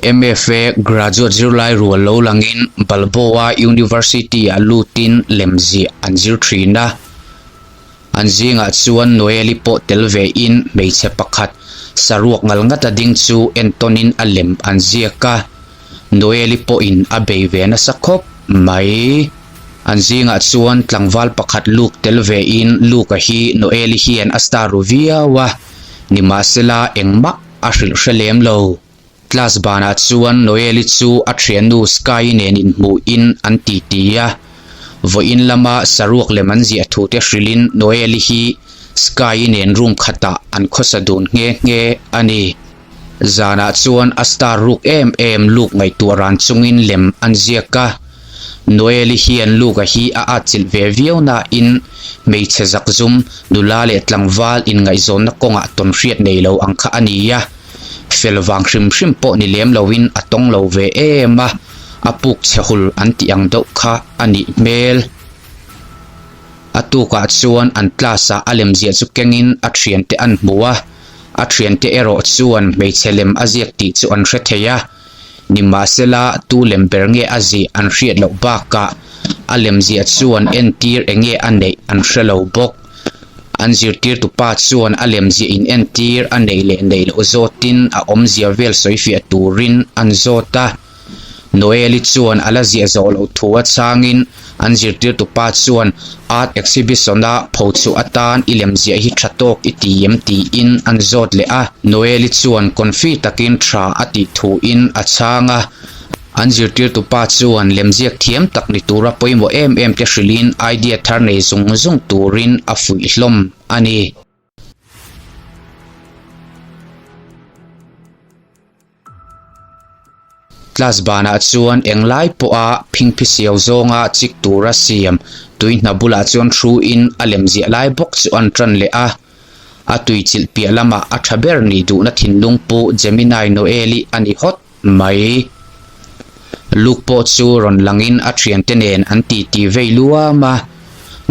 MFA graduate zirlai rual lo langin Balboa University-ah lutin lemziah an zir thin a. An zingah chuan Noel-i pawh tel vein hmeichhe pakhat saruak ngal ngata ding chu entawnin a lem an ziak a. Noel-i pawhin a bei ve nasa khawp mai. An zingah chuan tlangval pakhat luk tel vein Luke-a hi Noel-i hian a star ru viau a, nimahsela engmah a hrilh hre lem lo. Class banah chuan Noel-i chu a thiannu Sky-i nen inhmuhin an titi a. Vawiin lama saruak lem an ziah thute hrilhin Noel-i hi Sky-i nen room khatah an khawsa dun nghe nghe a ni. Zanah chuan a star ruk em em Luke ngaihtuah ran chungin lem an ziak a. Noel-i hian Luke-a hi a atchilh ve viau nain hmeichhe zakzum, nula leh tlangval inngaihzawnna kawngah tawnhriat nei lo ang kha a ni a. Fel vang hrim hrim pawh ni lem loin a tawng lo ve em a, a puk chhe hul an tih ang deuh kha a nih hmel. A tukah chuan an class ah a lemziah chu kengin a thiante an hmu a, a thiante erawh chuan hmeichhe lem a ziak tih chu an hre thei a. Nimahsela tu lem ber nge a zih an hriat loh bakah a lemziah chuan entir enge a neih an hre lo bawk. An zirtirtu pa chuan a lemziah in entir a neih leh neih loh zawtin a awmzia vel sawifiah turin an zawt a. Noel-i chuan a la ziah zawh loh thu a chhangin an zirtirtu pa chuan art exhibition-a phochhuah atan i lemziah hi tha tawk i ti em tiin an zawt leh a. Noel-i chuan confi takin tha a tih thuin a chhang a. An zirtirtu pa chuan lemziak thiam tak ni tura pawimawh em em te hrilhin idea thar nei zung zung turin a fuih hlawm a ni. Class banah chuan englai pawha phingphi siau zawnga chik tura siam tui hna bulah chuan thu in a lemziah lai bawk chu an tan leh a. A tui chilh piah lamah a tha ber nih duhna thinlung pu Gemini Noel-i a ni hawt mai. Luke pawh chu rawn langin a thiante nen an titi vei luam a,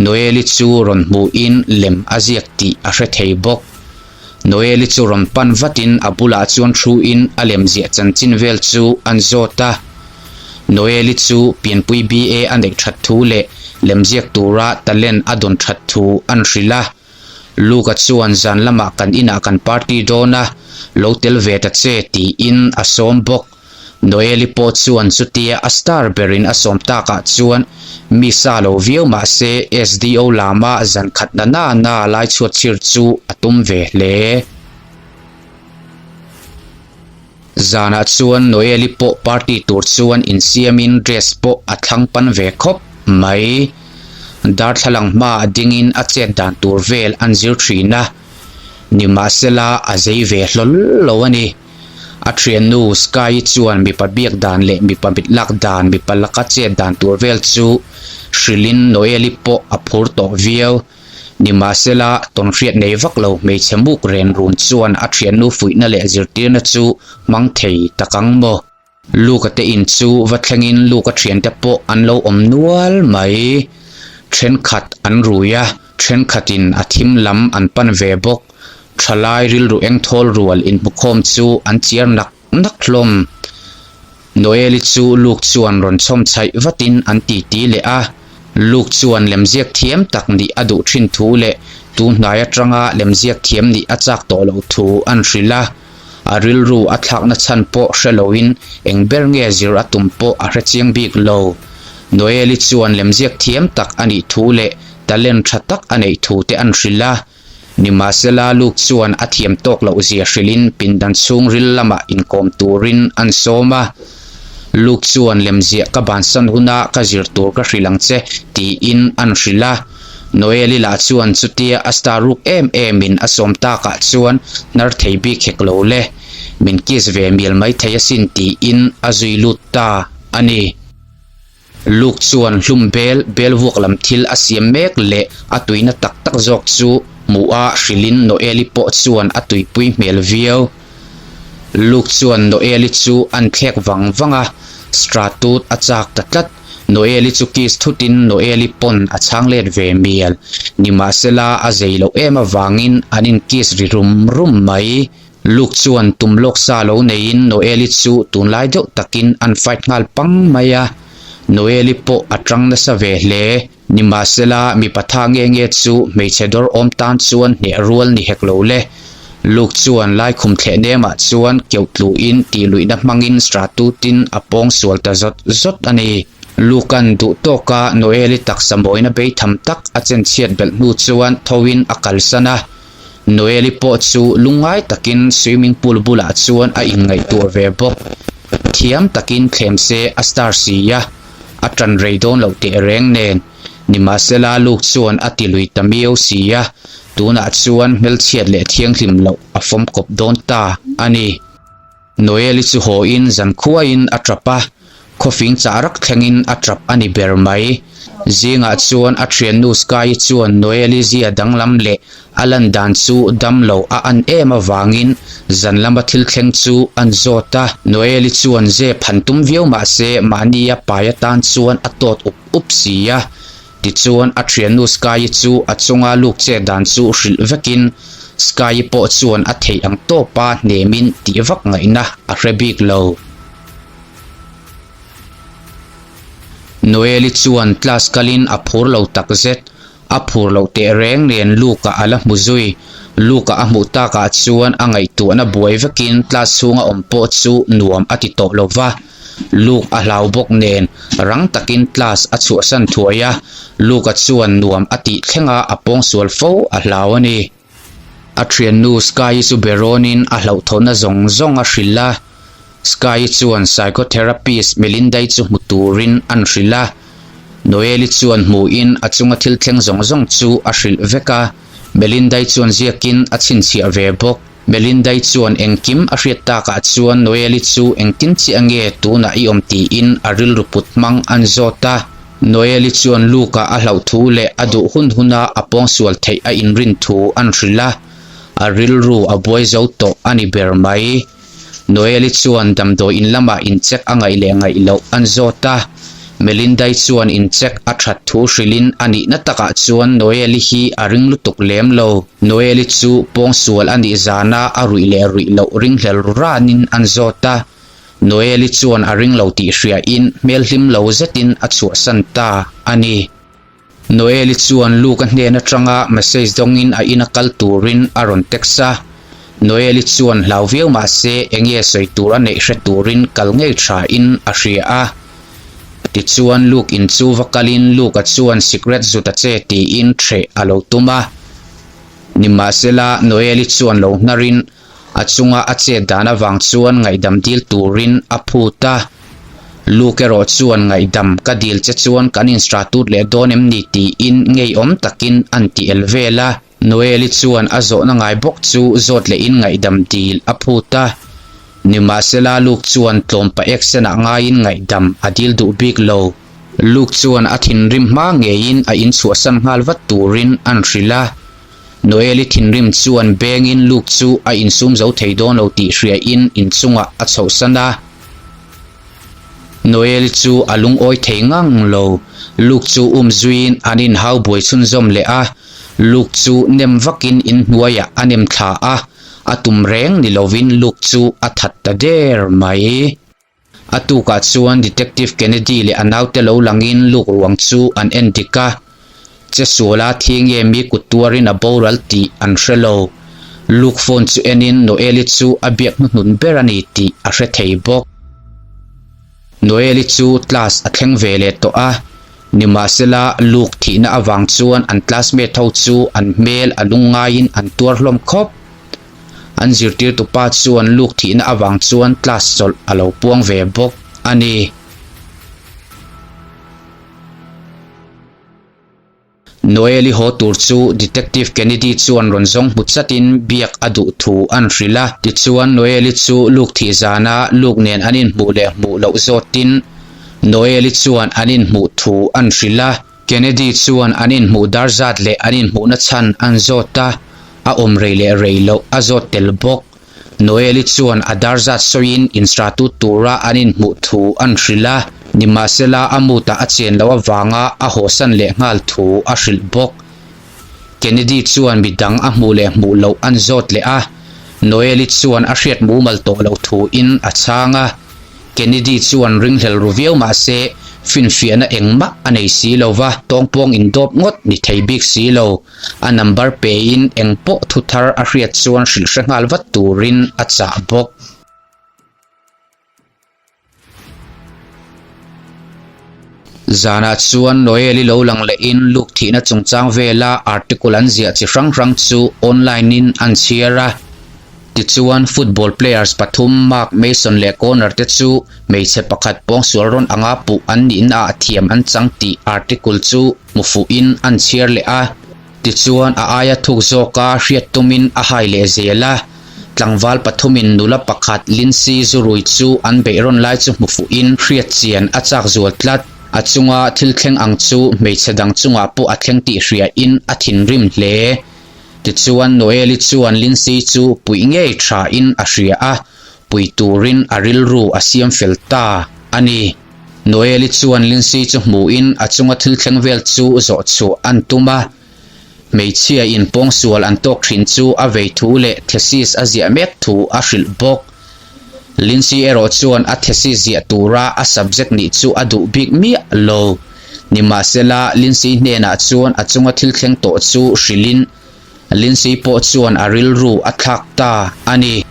Noel-i chu rawn hmuhin lem a ziak tih a hre thei bawk. Noel-i chu rawn pan vatin a bulah chuan thu-in a lem ziah chanchin vel chu an zawt a. Noel-i chu pianpui BA a neih that thu leh lemziak tura talent a dawn that thu an hrilh a. Luke-a chuan zan lamah kan inah kan party dawn a, lo tel ve ta che tiin a sawm bawk. Noel-i pawh chuan chutia a star berin a sawm takah chuan mi sa lo viau mah se SDO lama zan khat na na na lai chhuat chhir chu a tum ve hle. Zanah chuan Noel-i pawh party tur chuan insiamin dress pawh a thlang pan ve khawp mai. Darthlalang hmaah dingin a chet dan tur vel an zir thin a, nimahsela a zei ve hlawl lo a ni. A thiannu Sky-i chuan mipa biak dan leh mipa mit lak dan, mipa laka chet dan tur vel chu hrilhin Noel-i pawh a phur tawh viau. Nimahsela, tawnhriat nei vak lo hmeichhe muk ren run chuan a thiannu fuihna leh zirtirna chu hmang thei tak ang maw? Luka te in chu va thlengin Luka thiante pawh an lo awm nual mai. Thenkhat an rui a, thenkhatin a thim lam an pan ve bawk. Thalai rilru engthawl rual inhmukhawm chu an chiar nak nak hlawm. Noel-i chu Luke chuan rawn chhawm chhaih vatin an titi leh a. Luke chuan lemziak thiam tak nih a duh thin thu leh tunhnai atanga lemziak thiam nih a chak tawh loh thu an hrilh a. A rilru a thlakna chhan pawh hre loin eng ber nge zir a tum pawh a hre chiang bik lo. Noel-i chuan lemziak thiam tak a nih thu leh talent tha tak a neih thu te an hrilh a. Nimahsela Luke chuan a thiam tawk loh zia hrilhin pindan chhungril lamah inkawm turin an sawm a. Luke chuan lemziah ka bansan huna ka zir tur ka hrilh ang che tiin an hrilh a. Noel-i lah chuan chutia a star ruk em emin a sawm takah chuan hnar thei bik hek lo le, min kiss ve mial mai thei asin tiin a zui lut ta a ni. Luke chuan hlum bel bel vuak lam thil a siam mek leh a tuina tak tak zawk chu hmuh a hrilhin Noel-i pawh chuan a tuipui hmel viau. Luke chuan Noel-i chu an thlek vang vang a, Stratut a chak ta tlat. Noel-i chu kiss thutin Noel-i pawn a chhang let ve mial. Nimahsela a zei loh em avangin an in kiss ri rum rum mai. Luke chuan tum lawk sa lo neiin Noel-i chu tunlai deuh takin an fight nghal pang mai a, Noel-i pawh a tang nasa ve hle. Nimahsela, mipa tha nge nge chu hmeichhe dawr awm tan chuan hneh rual ni hek lo le. Luke chuan laikhum thleh nemah chuan keuh tluin tihluihna hmangin Stratutin a pawng sual ta zawt zawt a ni. Luke-a'n duh tawka Noel-i taksa mawina beitham tak a chenchhiat belh hnu chuan thoin a kalsan a. Noel-i pawh chu lungngai takin swimming pool bulah chuan a inngaihtuah ve bawk. Thiam takin thlem se a star si a, a tan rei dawn loh teh reng nen. Nimahsela Luke chuan a ti lui ta miau si a, tunah chuan hmelchhiat leh thianghlim loh a fawm kawp dawn ta a ni. Noel-i chu hawiin zankhuaiin a tap a, khawfing chah rak thlengin a tap a ni ber mai. Zingah chuan a thiannu Sky-i chuan Noel-i zia danglam leh a lan dan chu dam lo a an em avangin zan lama thil thleng chu an zawt a. Noel-i chuan zep han tum viau mah se mahnia pai atan chuan a tawt up up si a. Tichuan, a thiannu Sky-i chu a chunga luk chet dan chu hrilh vekin Sky-i pawh chuan a theih ang tawpa hnemin tih vak ngaihna a hre bik lo. Noel-i chuan class kalin a phur lo takzet. A phur loh teh reng nen Luke-a a la hmu zui. Luke-a a hmuh takah chuan a ngaihtuahna buai vekin class chhunga awm pawh chu nuam a ti tawh lo va. Luke a hlau bawk nen rang takin class a chhuahsan thuai a, Luke-a chuan nuam a tih thlenga a pawngsual fo a hlau a ni. A thiannu Sky-i chu be rawnin a hlauhthawhna zawng zawng a hrilh a, Sky-i chuan psychotherapist Melinda-i chu hmu turin an hrilh a, Noel-i chuan hmuhin a chunga thil thleng zawng zawng chu a hrilh vek a, Melinda-i chuan ziakin a chhinchhiah ve bawk. Melinda-i chuan engkim a hriat takah chuan Noel-i chu engtin chiah nge tunah i awm tiin a rilru put hmang an zawt a. Noel-i chuan Luke-a a hlauh thu leh a duh hun huna a pawngsual theih a inrin thu an hrilh a, a rilru a buai zo tawh a ni ber mai. Noel-i chuan damdawi in lamah incheck a ngaih leh ngaih loh an zawt a. Melinda-i chuan incheck a that thu hrilhin a nihna takah chuan Noel-i hi a ring lutuk lem lo. Noel-i chu pawngsual a nih zana a ruih leh ruih loh ringhlel ru ranin an zawt a. Noel-i chuan a ring lo tih hriain hmel hlim lo zetin a chhuahsan ta a ni. Noel-i chuan Luke-a hnen atanga message dawngin a ina kal turin a rawn text a. Noel-i chuan hlau viau mah se enge sawi tur a neih hre turin kal ngei thain a hria a. Tichuan Luke in chu va kalin Luke-a chuan sikret zut a che tiin threh a lo tum a. Nimahsela Noel-i chuan lo hnarin A chunga a chet dan avang chuan ngaihdam dil turin a phut a. Luke erawh chuan ngaihdam ka dil che chuan kan instratut leh dawn em ni tiin ngeiawm takin an ti el vel a. Noel-i chuan a zawhna ngai bawk chu zawt lehin ngaihdam dil a phut a. Nimahsela Luke chuan tlawmpa eksenah ngaiin ngaihdam a dil duh bik lo. Luke chuan a thinrim hma ngeiin a inchhuahsan nghal vat turin an hrilh a. Noel-i thinrim chuan bengin Luke chu a insum zo thei dawn lo tih hriain inchungah a chhohsan a. Noel-i chu a lungawi thei ngang lo. Luke chu um zuiin an inhau buai chhunzawm leh a. Luke chu nem vakin inhnuaiah a nem thla a, a tum reng ni lovin Luke chu a that ta der mai. A tukah chuan Detective Kennedy leh a naute lo langin Luke ruang chu an en dik a, che suala thi nge mi kut tuarin a boral tih an hre lo. Luke phone chu enin Noel-i chu a biak hnuhnun ber a ni tih a hre thei bawk. Noel-i chu class a thleng ve leh tawh a, nimahsela Luke thihna avang chuan an classmate ho chu an hmel a lungngaiin an tuar hlawm khawp. An zirtirtupa chuan luk thihna avang chuan class chawlh a lo puang ve bawk a ni. Noel-i haw tur chu Detective Kennedy chuan rawn zawng hmu chatin biak a duh thu an hrilh a. Tichuan Noel-i chu luk thih zana luk nen an inhmuh leh hmuh loh zawtin Noel-i chuan an inhmuh thu an hrilh a. Kennedy chuan an inhmuh dar zat leh an inhmuhna chhan an zawt a, a awm rei leh rei loh a zawt tel bawk. Noel-i chuan a dar zat sawiin instratut tura an inhmuh thu an hrilh a, nimahsela a mood-ah a chen loh avanga a hawsan leh nghal thu a hrilh bawk. Kennedy chuan midang a hmuh leh hmuh loh an zawt leh a. Noel-i chuan a hriat mumal tawh loh thuin a chhang a. Kennedy chuan ringhlel ru viau mah se, finfiahna engmah a nei si lo va, tawngpawng indawp ngawt ni thei bik si lo. A number pein eng pawh thu thar a hriat chuan hrilh hre nghal vat turin a chah bawk. Zanah chuan Noel-i lo lang lehin Luke thihna chungchang vela article an ziah chi hrang hrang chu online-in an chhiar a. Tichuan, football players pathum Mark, Mason leh Connor te chu hmeichhe pakhat pawngsual rawn anga puh an nihnaah thiam an chang tih article chu hmu fuhin an chhiar leh a. Tichuan, a aia thuk zawka hriat tumin a hai leh zel a. Tlangval pathumin nula pakhat Lindsay Zurui chu an beih rawn lai chu hmu fuhin hriat chian a chak zual tlat. A chunga thil thleng ang chu hmeichhe dang chungah pawh a thleng tih hriain a thinrim hle. Tichuan Noel-i chuan Lindsay chu puih ngei thain a hria a, pui turin a rilru a siam fel ta a ni. Noel-i chuan Lindsay chu hmuhin a chunga thil thleng vel chu zawh chhuah an tum a. Hmeichhia in pawngsual an tawk thin chu a vei thu leh thesis a ziah mek thu a hrilh bawk. Lindsay erawh chuan a thesis ziah tura a subject nih chu a duh bik miah lo. Nimahsela, Lindsay hnenah chuan a chunga thil thleng tawh chu hrilhin Lindsay pawh chuan a rilru a thlak ta a ni.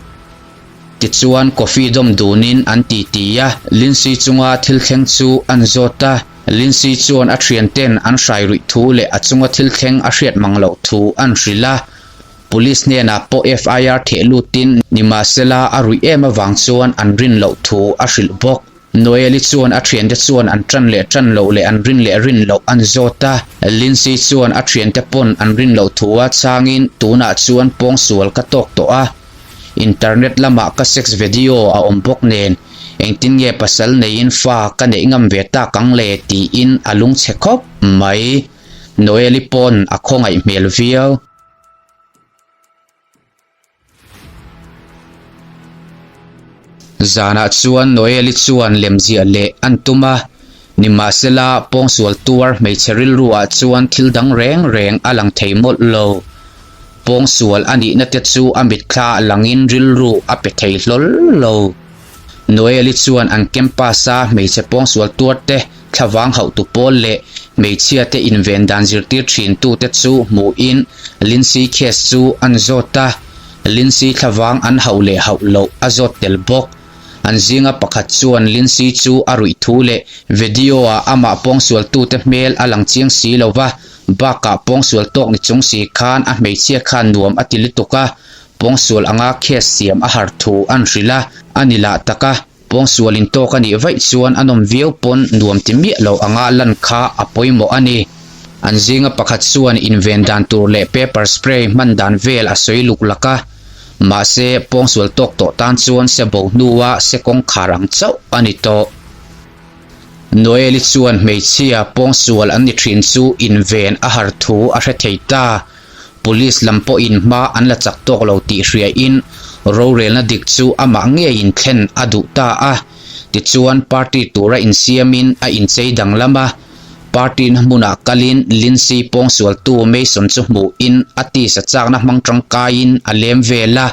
Tichuan coffee dawm dunin an titi a, Lindsay chunga thil thleng chu an zawt a. Lindsay chuan a thianten an hrai ruih thu leh a chunga thil thleng a hriat mang loh thu an hrilh a. Police hnenah pawh FIR theh lutin nimahsela a ruih em avang chuan an rin loh thu a hrilh bawk. Noel-i chuan a thiante chuan an tan leh tan loh leh an rin leh rin loh an zawt a. Lindsay chuan a thiante pawn an rin loh thu a changin tunah chuan pawngsual ka tawk tawh a. Internet lamah ka sex video a awm bawk nen engtin nge pasal neiin fa ka neih ngam ve tak ang le tiin a lungchhe khawp mai. Noel-i pawn a khawngaih hmel viau. Zanah chuan Noel-i chuan lemziah leh an tum a, nimahsela pawngsual tuar hmeichhe rilruah chuan thil dang reng reng a lang thei mawlh lo. Pawngsual a nihna te chu a mitthla langin rilru a pe thei hlawl lo. Noel-i chuan an campus-a hmeichhe pawngsual tuar te thlavang hauhtu pawl leh hmeichhia te inven dan zirtir thin tute chu hmuhin Lindsay case chu an zawt a, Lindsay thlavang an hauh leh hauh loh a zawt tel bawk. An zinga pakhat chuan Lindsay chu a ruih thu leh video-ah amah pawngsualtute hmel a lang chiang si lo va, bakah pawngsual tawk ni chung si khan a hmeichhia khan nuam a ti lutuk a, pawngsual anga case siam a har thu an hrilh a, a ni lah tak a. Pawngsual in tawk a nih vaih chuan a nawm viau pawn nuam ti miah lo anga lan kha a pawimawh a ni. An zinga pakhat chuan inven dan tur leh pepper spray hman dan vel a sawi luk lak a, mahse pawngsual tawk tawh tan chuan se bo hnua se kawngkhar ang chauh a ni tawh. Noel-i chuan hmeichhia pawngsual an ni thin chu inven a har thu a hre thei ta. Police lam pawhin hma an la chak tawk lo tih hriain rorelna dik chu amah ngeiin thlen a duh ta a. Tichuan party tura insiamin a inchei danglam a, party-na hmunah kalin Lindsay pawngsualtu Mason chu hmuhin a tisa chakna hmang tangkaiin a lem vel a.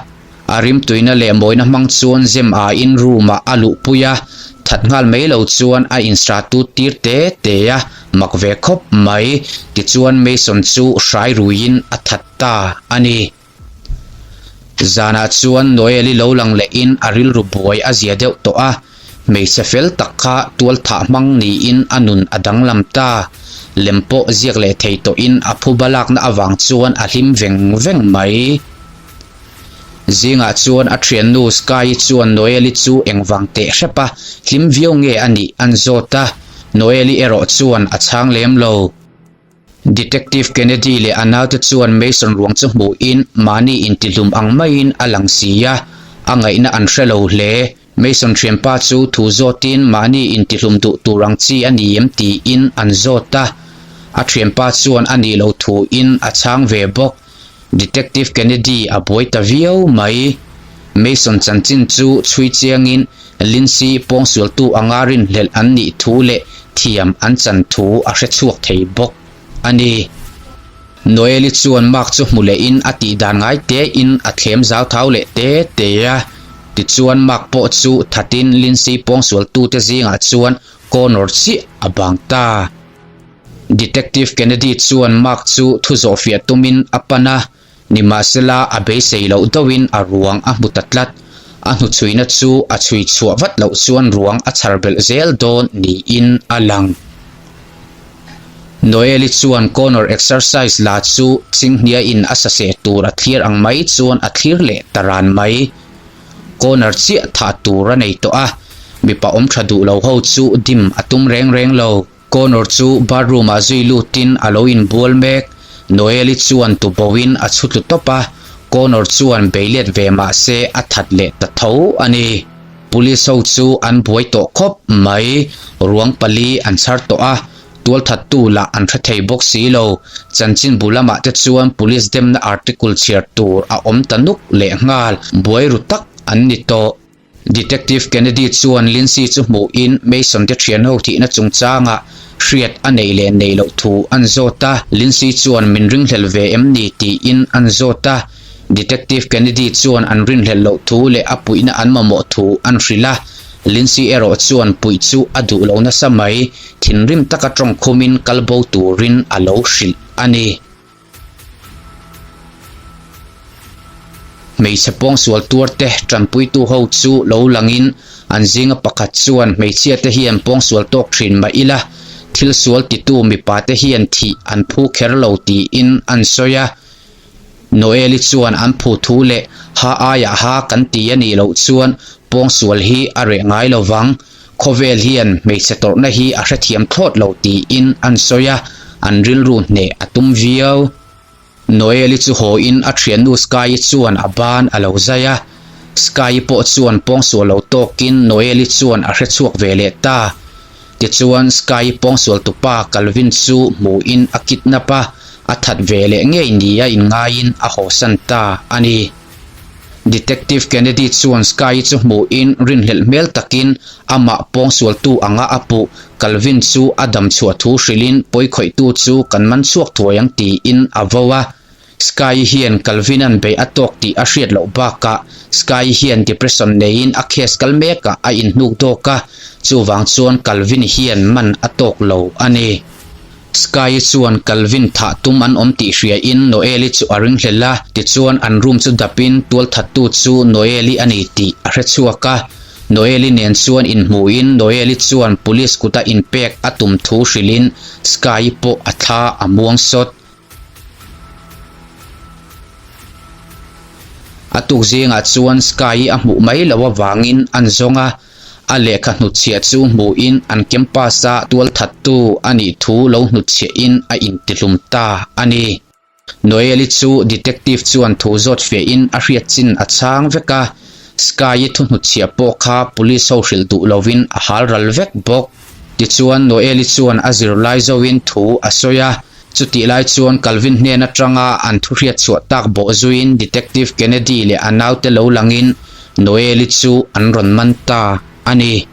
A rimtuina leh mawina hmang chuan zem aiin room-ah a luhpui a, that nghal mai lo chuan a insra tut tir te te a, mak ve khawp mai. Tichuan Mason chu hrai ruiin a that ta a ni. Zanah chuan Noel-i lo lang lehin a rilru buai a zia deuh tawh a, hmeichhe fel tak kha tualthah hmang niin a nun a danglam ta. Lem pawh ziak leh thei tawhin a phuba lakna avang chuan a hlim veng veng mai. Zingah chuan a thiannu Sky-i chuan Noel-i chu engvang teh hrep a, hlim viau nge a nih an zawt a, Noel-i erawh chuan a chhang lem lo. Detective Kennedy leh a naute chuan Mason ruang chu hmuhin mahni intihlum ang maiin a lang si a, a ngaihna an hre lo hle. Mason thianpa chu thu zawtin mahni intihlum duh tur ang chi a ni em tiin an zawt a, a thianpa chuan a nih loh thuin a chhang ve bawk. Detective Kennedy a buai ta viau mai. Mason chanchin chu chhui chiangin Lindsay pawngsualtu anga rinhlelh an nih thu leh thiam an chan thu a hre chhuak thei bawk a ni. Noel-i chuan Mark chu hmu lehin a tih dan ngai tein a thlem zau thau leh te te a. Tichuan Mark pawh chu thatin Lindsay pawngsualtute zingah chuan Connor chiah a bang ta. Detective Kennedy chuan Mark chu thu zawhfiah tumin a pan a, nimahsela a beisei loh deuhin a ruang a hmu ta tlat. A hnuchhuina chu a chhui chhuah vat loh chuan ruang a chhar belh zel dawn niin a lang. Noel-i chuan Connor exercise la chu Chinghnia-in a saseh tur a thlir ang mai chuan a thlir leh ta ran mai. Connor chiah thah tur a nei tawh a, mipa awm tha duh lo ho chu dim a tum reng reng lo. Connor chu bathroom ah zui lutin a lo inbual mek. Noel-i chuan tuboin a chhu tlu tawp a, Connor chuan bei let ve mah se a that leh ta tho a ni. Police ho chu an buai tawh khawp mai, ruang pali an chhar tawh a, tualthattu lah an hre thei bawk si lo. Chanchinbu lamah te chuan police demna article chhiar tur a awm ta nuk leh nghal, buai ru tak an ni tawh. Detective Kennedy chuan Lindsay chu hmuhin Mason te thianho thihna chungchangah hriat a neih leh neih loh thu an zawt a, Lindsay chuan min ringhlel ve em ni tiin an zawt a. Detective Kennedy chuan an rinhlelh loh thu leh a puihna an mamawh thu an hrilh a, Lindsay erawh chuan puih chu a duh lo nasa mai, thinrim taka tawngkhumin kal bo turin a lo hrilh a ni. Hmeichhe pawngsual tuarte tanpuitu ho chu lo langin an zinga pakhat chuan hmeichhia te hian pawngsual tawk thin mah ila, thil sual titu mipa te hian thih an phu kher lo tiin an sawi a. Noel-i chuan an phu thu leh ha aiah ha kan ti a nih loh chuan pawngsual hi a reh ngai lo vang. Khawvel hian hmeichhe tawrhna hi a hrethiam thlawt lo tiin an sawi a, an rilru hneh a tum viau. Noel-i chu hawiin a thiannu Sky-i chuan a ban a lo zai a, Sky-i pawh chuan pawngsual lo tawkin Noel-i chuan a hrechhuak ve leh ta. Tichuan Sky-i pawngsual tupa Calvin chu hmuhin a kidnap a, a that ve leh ngei nia inngaiin a hawsan ta a ni. Detective Kennedy chuan Sky-i chu hmuhin rinhlelh hmel takin amah pawngsualtu anga a puh Calvin chu a dam chhuah thu hrilhin pawikhawihtu chu kan man chhuak thuai ang tiin a vo a. Sky-i hian Calvin-a'n beih a tawk tih a hriat loh bakah Sky-i hian depression neiin a case kal mekah a inhnuk dawk a, chuvang chuan Calvin hian man a tawk lo a ni. Sky-i chuan Calvin thah tum an awm tih hriain Noel-i chu a ringhlel a, tichuan an room chu dapin tualthattu chu Noel-i a ni tih a hre chhuak a. Noel-i nen chuan inhmuhin Noel-i chuan police kuta inpek a tum thu hrilhin Sky-i pawh a thla a muang sawt. A tuk zingah chuan Sky-i a hmuh mai loh avangin an zawng a. A lehkha hnutchhiah chu hmuhin an campus-a tualthattu a nih thu lo hnutchhiahin a intihlum ta a ni. Noel-i chu detective chuan thu zawt fiahin a hriat chin a chhang vek a, Sky-i thu hnutchhiah pawh kha police ho hrilh duh lovin a hal ral vek bawk. Tichuan Noel-i chuan a zirlai zoin thu a sawi a, chutih lai chuan Calvin hnen atanga an thu hriat chhuah tak bawh zuiin Detective Kennedy leh a naute lo langin Noel-i chu an rawn man ta a ni.